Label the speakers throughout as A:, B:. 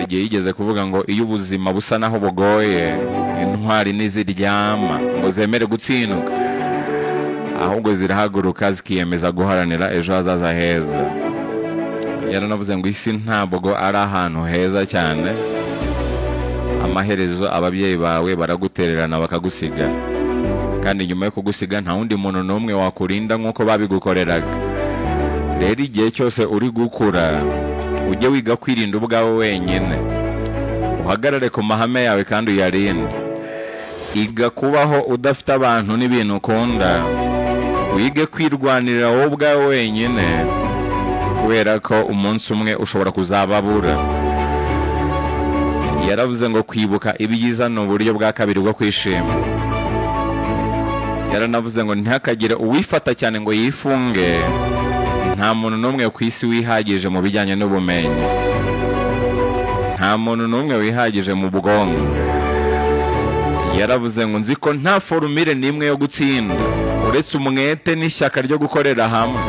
A: Hari igihe yigeze kuvuga ngo iyo ubuzima busa naho bugoye, intwari ntiziryama ngo zemere gutsindwa, ahubwo zirahaguruka zikiyemeza guharanira ejo hazaza heza. Yaranavuze ngo isi ntabwo ari ahantu heza cyane, amaherezo ababyeyi bawe baragutererana bakagusiga, kandi nyuma yo kugusiga nta wundi muntu n'umwe wakurinda nk'uko babigukoreraga. Rero igihe cyose uri gukura ujye wiga kwirinda ubwawe wenyine, uhagarare ku mahame yawe kandi uyarinde. Iga kubaho udafite abantu n'ibintu ukunda, wige kwirwanirira wowe ubwawe wenyine, kubera ko umunsi umwe ushobora kuzababura. Yaravuze ngo kwibuka ibyiza ni uburyo bwa kabiri bwo kwishima. Yaranavuze ngo ntihakagire uwifata cyane ngo yifunge, nta muntu n'umwe ku isi wihagije mu bijyanye n'ubumenyi, nta muntu n'umwe wihagije mu bwonko. Yaravuze ngo nzi ko nta forumire n'imwe yo gutsinda uretse umwete n'ishyaka ryo gukorera hamwe.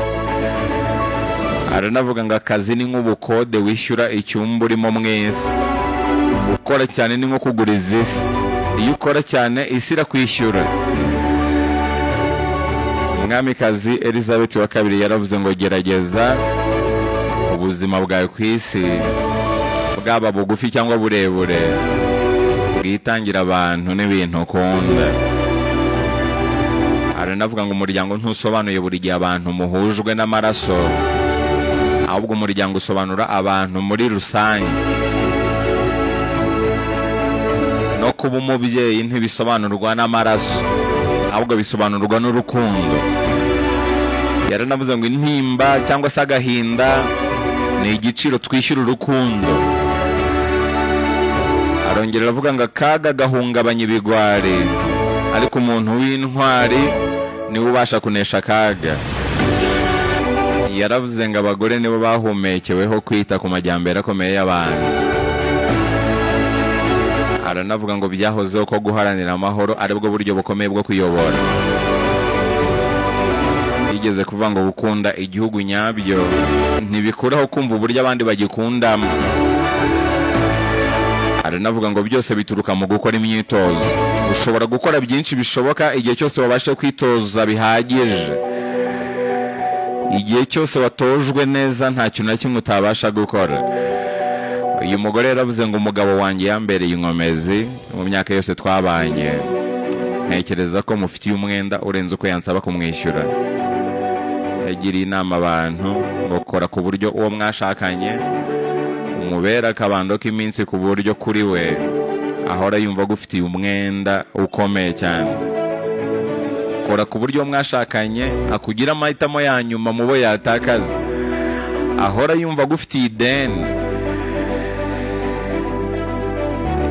A: Aranavuga ngo akazi ni nk'ubukode wishyura icyumba urimo mwese, gukora cyane ni nko kuguriza isi, iyo ukora cyane isi irakwishyura. Umwamikazi Elizabeth wa kabiri yaravuze ngo gerageza ubuzima bwawe ku isi, bwaba bugufi cyangwa burebure, bwitangira abantu n'ibintu ukunda. Aranavuga ngo umuryango ntusobanuye buri gihe abantu muhujwe n'amaraso, ahubwo umuryango usobanura abantu muri rusange. No kuba umubyeyi ntibisobanurwa n'amaraso, ahubwo bisobanurwa n'urukundo. Yaranavuze ngo intimba cyangwa se agahinda ni igiciro twishyura urukundo. Arongera aravuga ngo akaga gahungabanya ibigwari, ariko umuntu w'intwari niwe ubasha kunesha akaga. Yaravuze ngo abagore nibo bahumekeweho kwita ku majyambere akomeye y'abantu. Aranavuga ngo byahozeho ko guharanira amahoro aribwo buryo bukomeye bwo kuyobora. Yigeze kuvuga ngo gukunda igihugu nyabyo ntibikuraho kumva uburyo abandi bagikundamo. Aranavuga ngo byose bituruka mu gukora imyitozo. Ushobora gukora byinshi bishoboka igihe cyose wabasha kwitoza bihagije. Igihe cyose watojwe neza nta kintu na kimwe utabasha gukora. Uyu mugore yaravuze ngo umugabo wanjye yambereye inkomezi mu myaka yose twabanye, ntekereza ko mufitiye umwenda urenze uko yansaba kumwishyura. Yagiriye inama abantu ngo kora ku buryo uwo mwashakanye umubera akabando k'iminsi, ku buryo kuri we ahora yumva agufitiye umwenda ukomeye cyane. Kora ku buryo mwashakanye akugira amahitamo ya nyuma mu bo yatakaza, ahora yumva agufitiye ideni.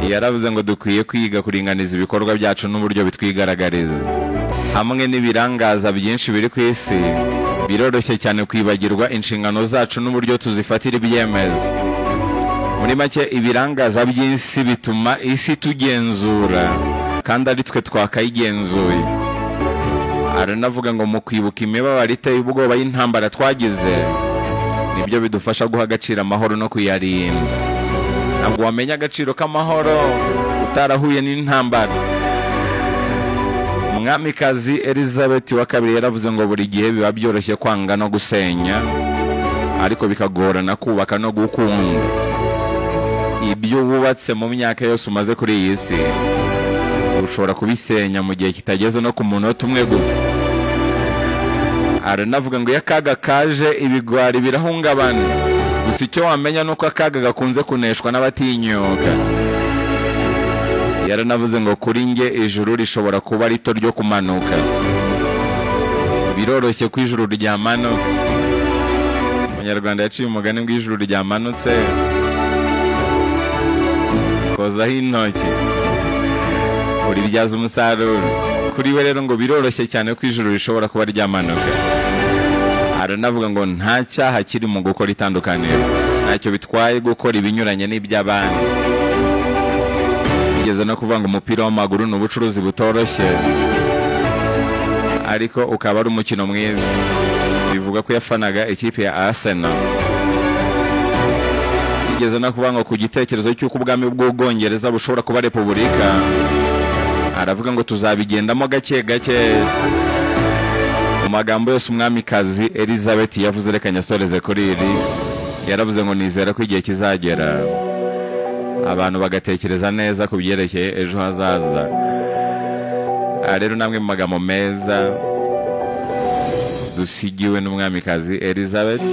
A: Yaravuze ngo dukwiye kwiga kuringaniza ibikorwa byacu n'uburyo bitwigaragariza. Hamwe n'ibirangaza byinshi biri ku isi, biroroshye cyane kwibagirwa inshingano zacu n'uburyo tuzifatira ibyemezo. Muri make, ibirangaza by'isi bituma isi tugenzura kandi ari twe twakayigenzuye. Aranavuga ngo mu kwibuka imibabaro iteye ubwoba y'intambara twagize, nibyo bidufasha guha agaciro amahoro no kuyarinda. Ntabwo wamenya agaciro k'amahoro utarahuye n'intambara. Umwamikazi Elizabeth wa kabiri yaravuze ngo buri gihe biba byoroshye kwanga no gusenya, ariko bikagorana kubaka no gukunda. Ibyo wubatse mu myaka yose umaze kuri iyi si ushobora kubisenya mu gihe kitageze no ku munota umwe gusa. Aranavuga ngo iyo akaga kaje ibigwari birahungabana, gusa icyo wamenya nuko akaga gakunze kuneshwa n'abatinyuka. Yaranavuze ngo kuri nge ijuru rishobora kuba rito ryo kumanuka, biroroshye ko ijuru ryamanuka. Umunyarwanda yaciye umugani ngo ijuru ryamanutse kozaho intoki uribyaza umusaruro. Kuri we rero ngo biroroshye cyane ko ijuru rishobora kuba ryamanuka. Aranavuga ngo nta cyaha kiri mu gukora itandukaniro, ntacyo bitwaye gukora ibinyuranye n'iby'abandi. Bigeze no kuvuga ngo umupira w'amaguru ni ubucuruzi butoroshye, ariko ukaba ari umukino mwiza. Bivuga ko yafanaga ikipe ya Arsenal. Yigeze no kuvuga ngo ku gitekerezo cy'uko ubwami bw'Ubwongereza bushobora kuba repubulika, aravuga ngo tuzabigendamo gake gake. Mu magambo yose umwamikazi Elizabeth yavuze, reka nyasoreze kuri iri, yaravuze ngo nizera ko igihe kizagera abantu bagatekereza neza ku byerekeye ejo hazaza. Rero namwe mu magambo meza dusigiwe n'umwamikazi Elizabeth,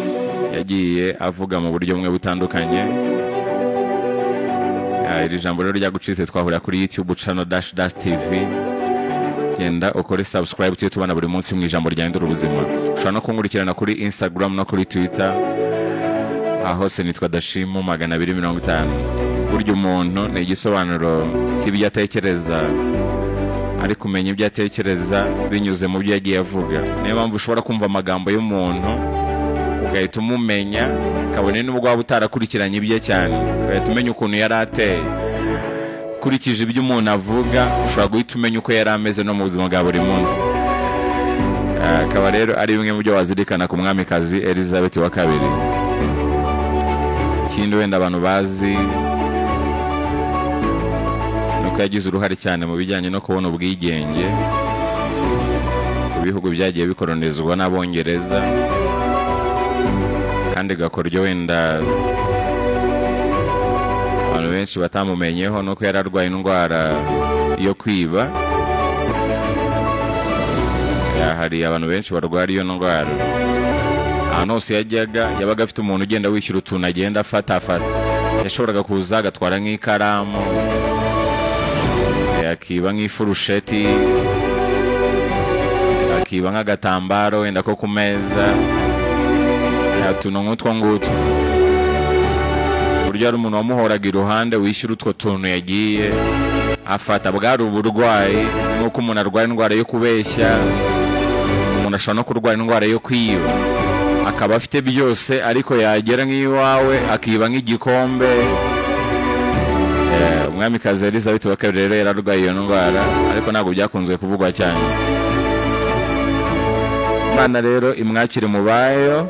A: yagiye avuga mu buryo bumwe butandukanye. Iri jambo rero ryagucitse, twahurira kuri YouTube channel dash dash TV. Genda ukore subscribe tujye tubana buri munsi mu ijambo ryahindura ubuzima. Ushobora no kunkurikirana kuri Instagram no kuri Twitter, aho hose nitwa Dashimu 250. Burya umuntu ni igisobanuro cy'ibyo atekereza, ari kumenya ibyo atekereza binyuze mu byo yagiye avuga. Niyo mpamvu ushobora kumva amagambo y'umuntu ugahita umumenya, kabone n'ubwo waba utarakurikiranye ibye cyane, ugahita umenya ukuntu yari ateye. Ukurikije ibyo umuntu avuga ushobora guhita umenya uko yari ameze no mu buzima bwa buri munsi. Akaba rero ari bimwe mu byo wazirikana ku mwamikazi Elizabeth wa kabiri. Ikindi wenda abantu bazi nuko yagize uruhare cyane mu bijyanye no kubona ubwigenge ku bihugu byagiye bikoronizwa n'Abongereza, kandi gakoryo wenda abantu benshi batamumenyeho nuko yari arwaye indwara yo kwiba. Hari abantu benshi barwara iyo ndwara. Ahantu hose yajyaga yabaga afite umuntu ugenda wishyura utuntu agenda afata. Yashoboraga kuza agatwara nk'ikaramu, akiba nk'ifurusheti, akiba nk'agatambaro wenda ko ku meza, utuntu nk'utwo ngutwo. Uburyo hari umuntu wamuhoraga iruhande wishyura utwo tuntu yagiye afata. Bwari uburwayi, nk'uko umuntu arwara indwara yo kubeshya, umuntu ashobora no kurwara indwara yo kwiba, akaba afite byose ariko yagera nk'iwawe akiba nk'igikombe. Umwamikazi Elizabeth wa kabiri rero yararwaye iyo ndwara, ariko ntabwo byakunzwe kuvugwa cyane. Imana rero imwakire mu bayo.